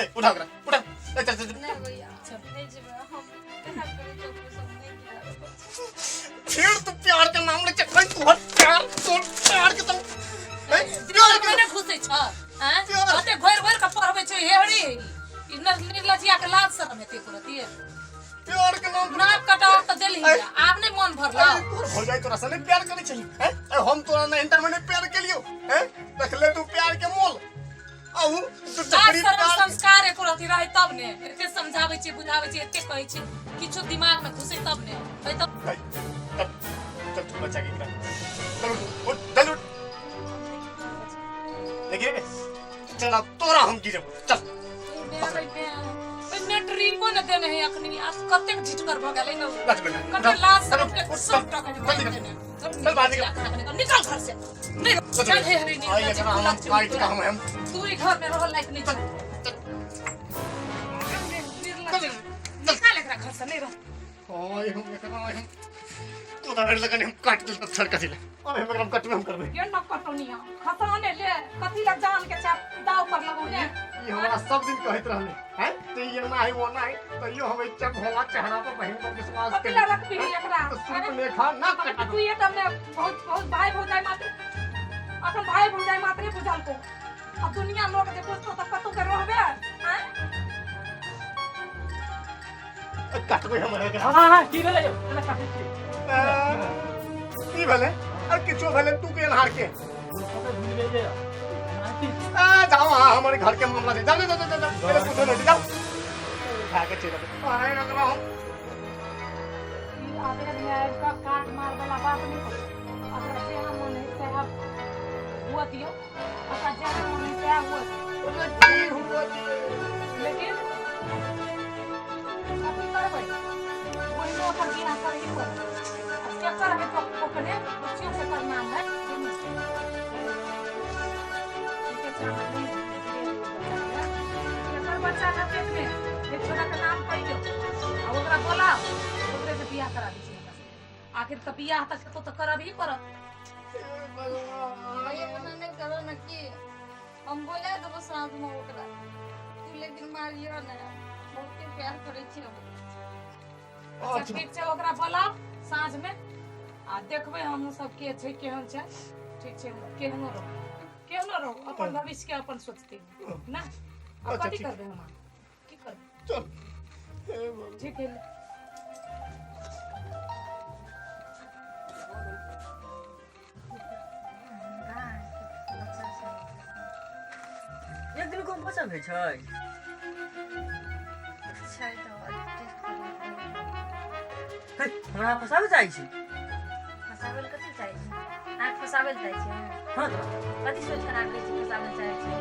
ए उठा ओकरा उठा ए चल चल चल। नहि भैया नहि जेबै हम प्यार करै छी ओकरो सब नहि गिरा फिर तू प्यार के नाम ले चल तोहर प्यार तोर प्यार के तुम ए प्यार दिमाग में के नहि घुसै छ आँय? प्यार। ओते घोरि घोरि के पढ़बै छै हेहरी ई निर्लज्जिया के लाज शरम हेतै एको रतिये प्यार के नाम नाक कटाओ तऽ देलही आब नहि मन भरल हो जाए तोरा से प्यार करे छली हैं ए, हम तोरा नहीं इंटर में नहीं प्यार के लियो हैं देख ले तू प्यार के मोल आऊ तू लाज चकरी शरम प्यार संस्कार एको रति रहै तब ने एते समझाबै छियै बुझाबै छियै एते कहै छियै किछो दिमाग में घुसै तब ने है तब चल चल चल तू बच्चा के गिरा चल उठ उठ चल उठ नहीं गिरेबे चल अब तोरा हम गिरेबो चल मैट्रिको ने देने है अखनी आ कतेक झिटकर भ गेलै ने लाज बेटा कते लाज शरम के उठ, सब चल, टका चल निकल। चल बाहर निकल। निकल घर से नहीं चल हे हरी आई एकरा हम काट के हम तू ई घर में रहल लायक नहीं चल छै चल निर्लज्ज। निकाल एकरा घर से नहीं रह ओए हम एकरा हम कोदार लगन हम काट दिल तक सड़क दिले ओए हम एकरा कटबे हम करबे ये न कटौनिया खसाने ले कथी लग जान के चाप दाव पर लगौने ई हमरा सब दिन कहैत रहले हैं ते ये ना है वो ना है तैयो हम इच्छा भोला चेहरा पर बहिन पर विश्वास कथी लग रखबी है एकरा तो सुन लेखा ना कटा तू ये तब में बहुत बहुत भाई भौजाई मात्र अखन भाई भौजाई मात्रे बुझल को अब दुनिया लोग जे बुझतो त कतौ के रहबे हैं कटबे हमरा एकरा हाँ हाँ की भेलै यौ एना काटै छी की भेलै अरे किछो भेलै तू के अनहार के कतऽ भूलि गेलियै आ जाओ हाँ हमारे घर के मामला से जाओ जाओ जाओ जाओ मेरे पूछो नहीं जाओ उठा के चले आए रहा हूँ ई आबे में आबि कऽ काट मार वाला बात नहि करू अगर जहाँ मन है सएह हुअ दियौ ओकरा जहाँ मन है सएह हुअ दियौ की हुआ लेकिन कथी करबै ओहिनो ओकर बियाह करही पड़त आ केकर है तो ओकरे पुछियो केकर नाम है ठीके छै अहाँ नहि केकर बच्चा है पेट में एक छोरा के नाम कहियो आ ओकरा बोलाओ ओकरे से बियाह करा दै छी हमरा सबके। आखिर तऽ बियाह तऽ कतौ तऽ करबही पड़त भैया एना नहि करो ने की हम बोला देबो साँझमे ओकरा तू लेकिन मारियो ने बहुते प्यार करै छी हम अच्छा ठीक छै ओकरा बोलाउ साँझमे आ देखबै हमहूँ सब के छै केहन छै ठीक छै केहनो रहू केहनो रहू अपन भविष्य के अपन सोचते ना आब अच्छा, कथी ठीक। करबै हम की करबै चल हे भगवान। ठीक है एक दिन कम बचल होइ छै छै तऽ टेस्ट करबै हे हमरा फसाबै चाहै छी फसाबै लए कथी चाहै छी अहाँ फसाबै लए चाहै छी हँ तऽ कथी सोचि कऽ अहाँ कहै छी फसाबै लए चाहै छी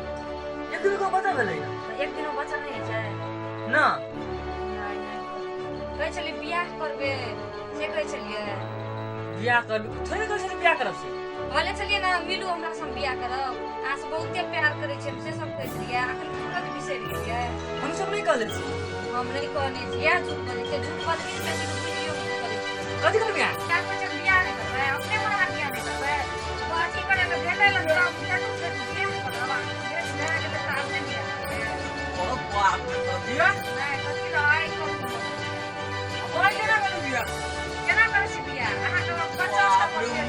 एक दिन कम बचल भेलै तऽ एक दिनो बचल नहि होइ छै ना नहि नहि कहै छलियै बियाह करबै से कहै छलियै बियाह करबै थोड़े कहै छलियै बियाह करब से कहले छलियै ने मिलू हमरा से हम बियाह करब अहाँ से बहुते प्यार करै छी हम से सब कहै छलियै अखन तुरंत बिसरि गेलियै हम सब नहि कहले छी हम नहि कहने छी इएह झूठ बजै छियै झूठ बजबै ने बेसी तऽ बुझियौ की करै छियै कथी करबै अहाँ 4 बजे बियाह नहि करबै अपने मन अहाँ बियाह नहि करबै ओ अथी करै लए भेटै लए तब भेटू भेटू बियाह करब अहाँ भेट भए गेलै तऽ आब नहि बियाह करबै ओ बाप रे बाप, बियाह नहि कथी रहै कहू ओइ केना करबै बियाह केना करै छी बियाह अहाँके बच्चा सब नहि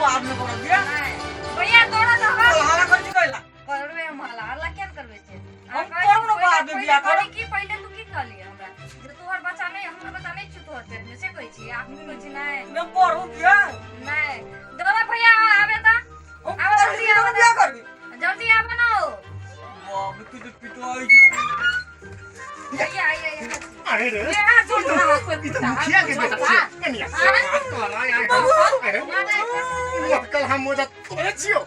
बाप रे बाप, बियाह नहि भैया दौड़त ओ हल्ला करै छी कैला करबै हम हल्ला हल्ला किया ने करबै से हम करब ने बाद में बियाह करब। की पहिले तू की कहलियै हमरा जे तोहर बच्चा नहि हमर बच्चा नहि छौ तोहर पेट में से कहै छी आ तू कहै छी नहि ने पढ़ू बियाह नहि दौड़ा भैया आबे तऽ हम आब पढ़ी जल्दी तब आबे बियाह करबी जल्दी आबे ना ओ बाप रे तू पिटवाई छी भैया आइए यहाँ अरे रे इएह झूठ ई तऽ मुखिया के बेटा छियै कनिया तोरा यहाँ अरे महकल हम मोजा तोरे छियो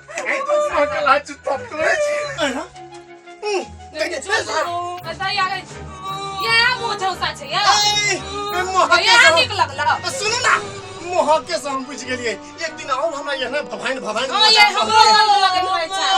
महकल हा चुत्ता तोरे छियो अरे इएह मुँह झौसा छै यौ ए महके इएह नीक लगल सुनू ना महके से हम बुझि गेलियै एक दिन और हमरा यहाँ भभाइन भभाइन हँ ये हमरो गलत लगैत रहै छै